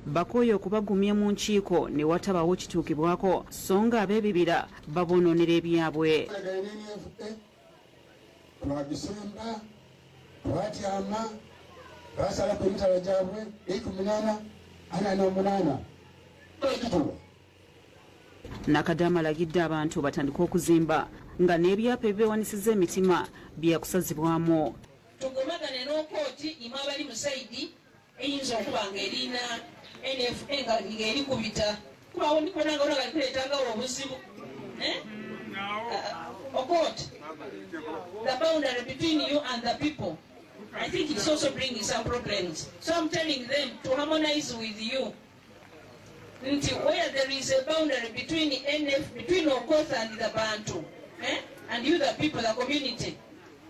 Bakooye okubagumya mu nkiiko ne watabawo kituukibwako, so nga ab'ebibira babonoonera ebyabwe. Twagisemba, twatyama, basalako emitala gyabwe 18 48 bagituwa. Nakadama alagidde abantu batandike okuzimba nga n'ebyapa ebibeewanisiza emitima byakusazibwamu. Tugobagane n'okooti imwe abali mu sayidi eyinza okuba nga erina NFA ng'eri kubita kubawo ndikubona nga ona galikuleetangawo obuzibu. Okooti, the boundary between you and the people, I think it's also bringing some problems. So I'm telling them to harmonize with you. Nti where there is a boundary between NF, between Okoth and the Bantu, and you the people, the community,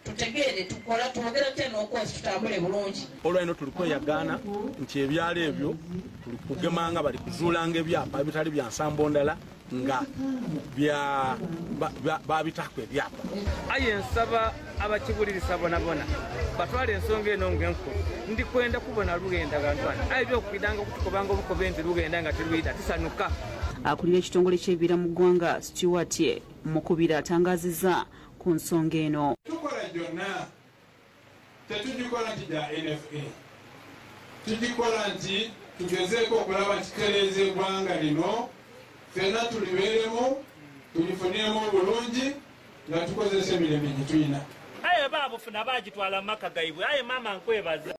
tutegere tukola twogera tutya n'Okoth tutambule bulungi. Olwalino tuli kweyagaana nti ebyalo ebyo tuli kugemanga bali kuzuulanga ebyapa ebitali bya nsambo ndala nga babitaako ebyapa. Aye nsaba abakibulirisa bonabona batwale ensonga eno ng'enkulu. Ndikwenda kubona lugenda gantwana aye byokwidanga okutukobanga obukobe nti lugenda nga teruyita tusanuka. Akulira ekitongole ky'ebibira mu ggwanga Stewart Mukubira atangaazizza ku nsonga eno. Tukola gyonna tetugikola nti gya NFA, tugikola nti tugezeeko okulaba nti tutereeza eggwanga lino ffenna tulibeeremu tulifuniremu obulungi nga tukozesa emirembe gye tulina. Aye baabufuna baagitwala mu maka gaibwe. Aye maama nkwebaza.